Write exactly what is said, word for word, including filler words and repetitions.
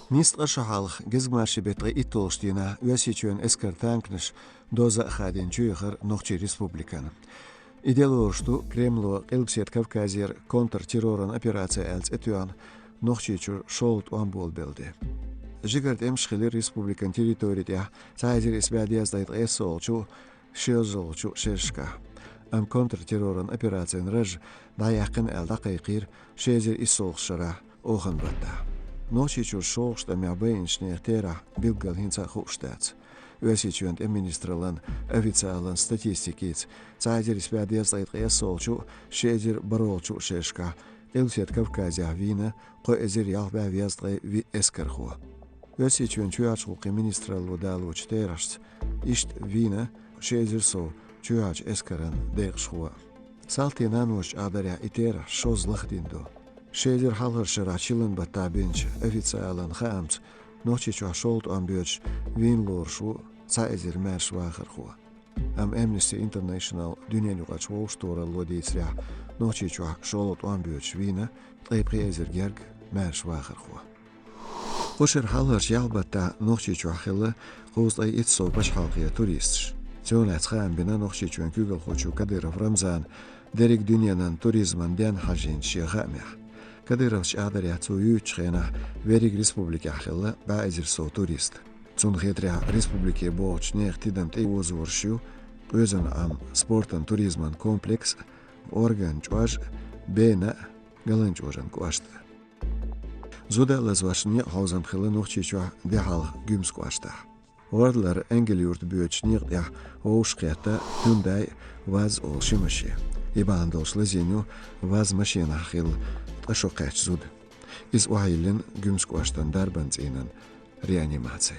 Нийсса ткъа шо хьалха гезгмашин беттан ткъе итталгӀачу дийнахь Оьрсийчоьнан эскаран танкаш доза а хадийна чуяхар Нохчийн Республикана. И де лоруш ду Кремло Къилбаседа Кавказера контртерроран операци аьлла цӀе тоьхна Нохчийчуьра шолгӀа тӀом болабелла де. Жигара тӀемаш хилира республикан территори тӀехь цхьа эзар исс бӀе дезткъе ткъе иссалгӀачу, шозлагӀчу шерашкахь. Амма контртерроран операцин раж дӀаяьккхина аьлла дӀакхайкхийра ши эзар иссалгӀачу шарахь охан баттахь. Нохчийчуьра шолгӀачу тӀамехь байинчу нехан терахь билггал хӀинца а хууш дац. Оьрсийчоьнан тӀеман министраллан официалан статистикица, цхьа эзар исс бӀе дезткъе ткъе иссалгӀачу, ши эзар бархӀалгӀачу шерашкахь Къилбаседа Кавказехь вийна кхо эзар ялх бӀе везткъе виъ эскархо. Оьрсийчоьнан чоьхьарчу гӀуллакхийн министралло далочу терахьашца, иштта вийна ши эзар сов чоьхьарчу эскаран декъашхо. Салтий наношна чӀагӀдарехь, и терахь шозза лахдина ду. Ши эзар хьалхарчу шарахь чиллан баттахь бинчу официалан хаамца Нохчийчохь шолгӀа тӀом боьдуш вийна лоруш ву цхьа эзар маьрша вахархо. Амма Amnesty International дуьненаюкъарчу вовшахтохаралло дийцарехь, Нохчийчохь шолгӀа тӀом боьдуш вийна ткъе пхи эзар герга маьрша вахархо. Кху шеран хьалхарчу ялх баттахь Нохчийчохь хилла кхузткъе итт сов пачхьалкхан туристаш. Цунах лаьцна хаам бина Нохчийчоьнан куьйгалхочо Кадыров Рамзана дерриг дуьненан туризман денна хьажийначу шен хаамехь. Кадыровс чӀагӀдарехь, цо юьйцучу хенахь верриг республикехь хилла бӀе эзар сов турист. Цунна хетарехь, республике богӀучу нехан тидам тӀеозораш ю къоьзан Ӏам, спортан, туризман комплекс, Орган чӀож, Бена, Галанчожан кӀошт. Зуда а лазош некъан хьовзам хилла Нохчийчохь де хьалха Гуьмсан кӀоштахь. ГӀорлара Энгель-Юрта боьдучу некъа тӀехь вовшахкхетта Hyundai Vaz олу ши машен. И бахьана долуш лазийна ю Vaz машенахь хилла ткъа шо кхаьчна зуда. Иза охьайиллина Гуьмсан кӀоштан дарбан цӀийнан реанимаци.